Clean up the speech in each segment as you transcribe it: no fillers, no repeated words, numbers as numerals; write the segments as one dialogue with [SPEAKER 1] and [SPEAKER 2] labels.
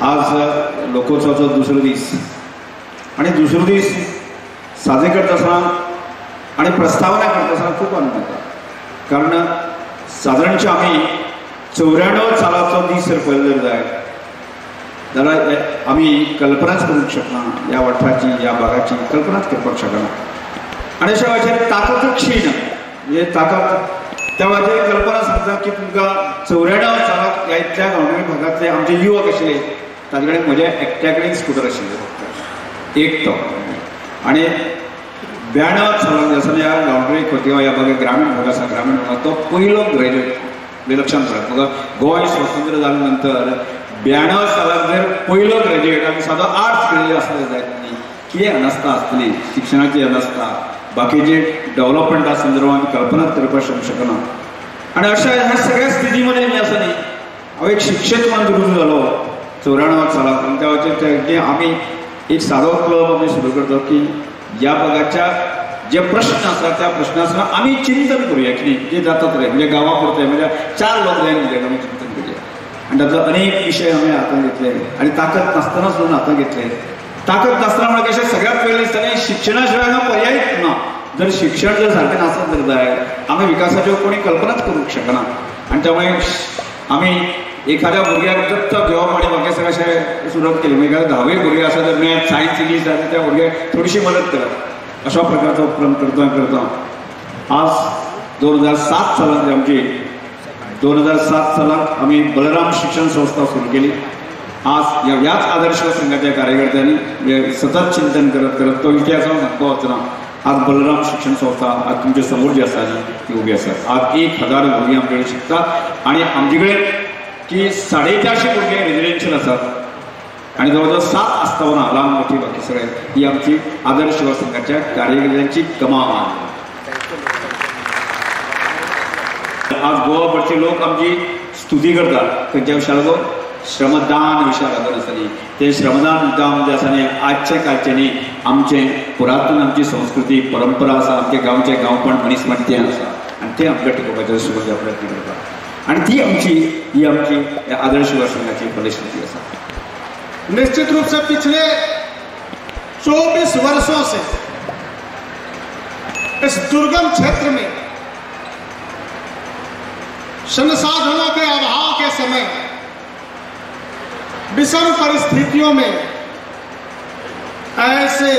[SPEAKER 1] आज लोकोत्सवाचो दुसरो दीस आनी दुसरो दीस साजरे करता आसतना आनी प्रस्तावना करता आसतना खूब आनंद येता, कारण सादारणचे आमी 94 सालाचो दीस जर पळयलो जर जाय जाल्यार आमी कल्पनाच करूंक शकना, ह्या वाठाराची ह्या भागाची कल्पनाच करपाक शकना. आनी अशा वेळाचेर ताकद क्षीण म्हणजे ताकद त्या वेळाचेर कल्पना सांगता की तुमकां 94 सालाक ह्या इतल्या गांवगिऱ्या भागांतले आमचे युवक आशिल्ले ताजे कडेन म्हज्या एकट्या कडेन स्कुटर आशिल्ले फक्त एक तो. आनी 92 सालाक जे आसा ह्या गांवगिरे खोतिगांव ह्या भागात ग्रामीण भाग आसा, ग्रामीण भागात तो पयलो ग्रॅज्युएट म्हणजे लक्षांत दवरात म्हाका गोंय स्वतंत्र जाल्या नंतर 92 सालाक जर पयलो ग्रॅज्युएट आमी सादो आर्ट्स ग्रॅज्युएट आसले जायत न्ही, कितें अनास्था आसतली, शिक्षणाची अनास्था, बाकीचे डेव्हलपमेंटा संदर्भात कल्पनाच करपाक शकना. आनी अशा ह्या सगळ्या स्थिती मध्ये जे आसा न्ही हांव एक शिक्षक म्हणून रुजू जालो 94 सालाक. आनी त्या वेळाचेर आमी एक सादो क्लब आमी सुरू करतो की ह्या भागाच्या जे प्रश्न आसा त्या प्रश्नाचो आमी चिंतन करुया कितें जे जातात रे म्हणजे गांवा पुरते म्हणजे 4 लोक जाय न्ही आमी चिंतन करुया. आनी तातूंतलो अनेक विशय आमी हातांत घेतले आनी ताकद नासतनाच म्हणून हातांत घेतले. ताकद नासतना म्हणल्यार कशें सगळ्यात पयलीं दिसता शिक्षणा शिवाय हांगा पर्यायच ना. जर शिक्षण जर सारकें नासत जर जाय आमी विकासाच्यो कोणी कल्पनाच करूंक शकना. आनी त्यामुळे आमी एखाद्या भुरग्याक दत्तक घेवप आनी बाकी सगळें अशें सुरवात केली. म्हणजे एखाद्या धावे भुरगे आसा जर मॅथ सायन्स इंग्लीश जाल्यार त्या भुरग्याक थोडीशी मदत करप अशा प्रकारचो उपक्रम करता करता आज 2007 सालांत आमची 2007 सालांत आमी बलराम शिक्षण संस्था सुरू केली. आज ह्याच आदर्श संघाच्या कार्यकर्त्यांनी म्हणजे सतत चिंतन करत करत तो इतिहास हांव सांगपा वचना. आज बलराम शिक्षण संस्था आज तुमच्या समोर जी आसा ती उबी आसा. आज 1000 भुरगीं आमचे कडेन शिकतात आनी आमचे कडेन की 450 भुरगे रेजिडेन्शियल आसात आनी जवळ जवळ 7 आस्थापनां ल्हान मोठी बाकी सगळे ही आमची आदर्श युवा संघाच्या कार्यकर्त्यांची कमाल. आज गोवाभरचे लोक आमची स्तुती करतात खंयच्या विशया लागून, श्रमदान विशया लागून आसा न्ही ते श्रमदान दान जे आसा न्ही आजचे कालचें न्ही, आमचें पुरातन आमची संस्कृती परंपरा आसा, आमचे गांवचें गांवपण मनीसपण तें आसा आनी तें आमकां टिकोवपाचो सुरू प्रयत्न करता आनी ती आमची ही आमची आदर्श युवा संघाची फलश्रुती आसा.
[SPEAKER 2] निश्चित रूप से पिछले 24 वर्षों से इस दुर्गम क्षेत्र में संसाधनों के अभाव के समय विषम परिस्थितियों में ऐसे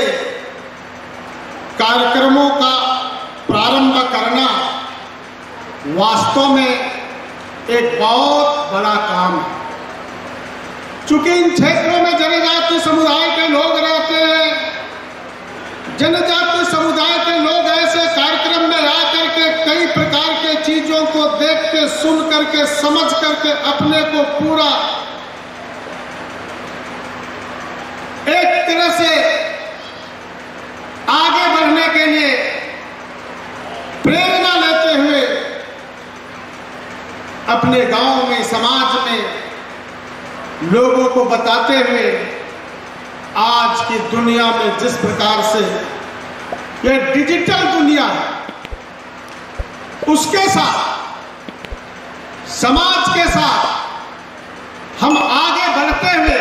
[SPEAKER 2] कार्यक्रमों का प्रारंभ करना वास्तव में एक बहुत बड़ा काम है। चूंकि इन क्षेत्रों में जनजातीय समुदाय के लोग रहते हैं, जनजातीय समुदाय के लोग ऐसे कार्यक्रम में आकर के कई प्रकार के चीजों को देख के, सुन करके, समझ करके अपने को पूरा एक तरह से आगे बढ़ने के लिए प्रेरणा लेते हुए अपने गांव में, समाज में लोगों को बताते हुए आज की दुनिया में जिस प्रकार से ये डिजिटल दुनिया है उसके साथ, समाज के साथ हम आगे बढ़ते हुए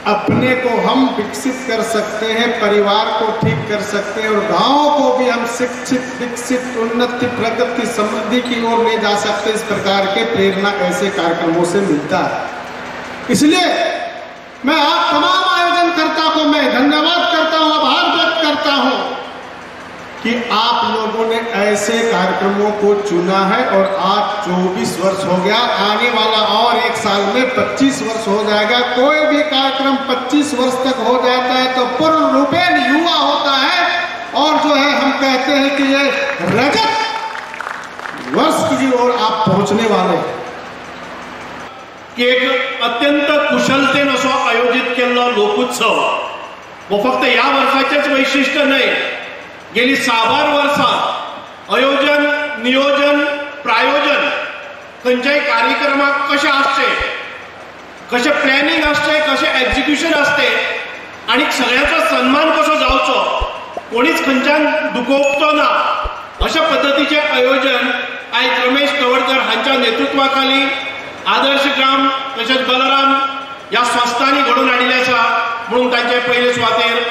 [SPEAKER 2] अपने को हम विकसित कर सकते हैं, परिवार को ठीक कर सकते हैं और गांव को भी हम शिक्षित, विकसित, उन्नति, प्रगति, समृद्धि की ओर ले जा सकते हैं। इस प्रकार के प्रेरणा ऐसे कार्यक्रमों से मिलता है। इसलिए मैं आप तमाम आयोजनकर्ता को मैं धन्यवाद करता हूं, आभार व्यक्त करता हूं कि आप लोगों ने ऐसे कार्यक्रमों को चुना है और आज 24 वर्ष हो गया, आने वाला और एक साल में 25 वर्ष हो जाएगा। कोई भी कार्यक्रम 25 वर्ष तक हो जाता है तो पूर्ण रूपेण युवा होता है और जो है हम कहते हैं कि ये रजत वर्ष की ओर आप पहुंचने वाले हैं।
[SPEAKER 3] की एक अत्यंत कुशलतेन असो आयोजित केल्लो लोकोत्सव हो फक्त ह्या वर्साचेंच वैशिश्ट्य न्हय, गेली साबार वर्सां आयोजन, नियोजन, प्रायोजन खंयच्याय कार्यक्रमाक कशें आसचें, कशें प्लॅनिंग आसचें, कशें एक्जिक्युशन आसचें आनी सगळ्यांचो सन्मान कसो जावचो, कोणीच खंयच्यान दुखोवचो ना अशा पद्दतीचें आयोजन आयज रमेश तवडकर हांच्या नेतृत्वा खाली आदर्श ग्राम तशेंच बलराम ह्या संस्थांनी घडोवन हाडिल्लें आसा म्हणून तांचे पयले सुवातेर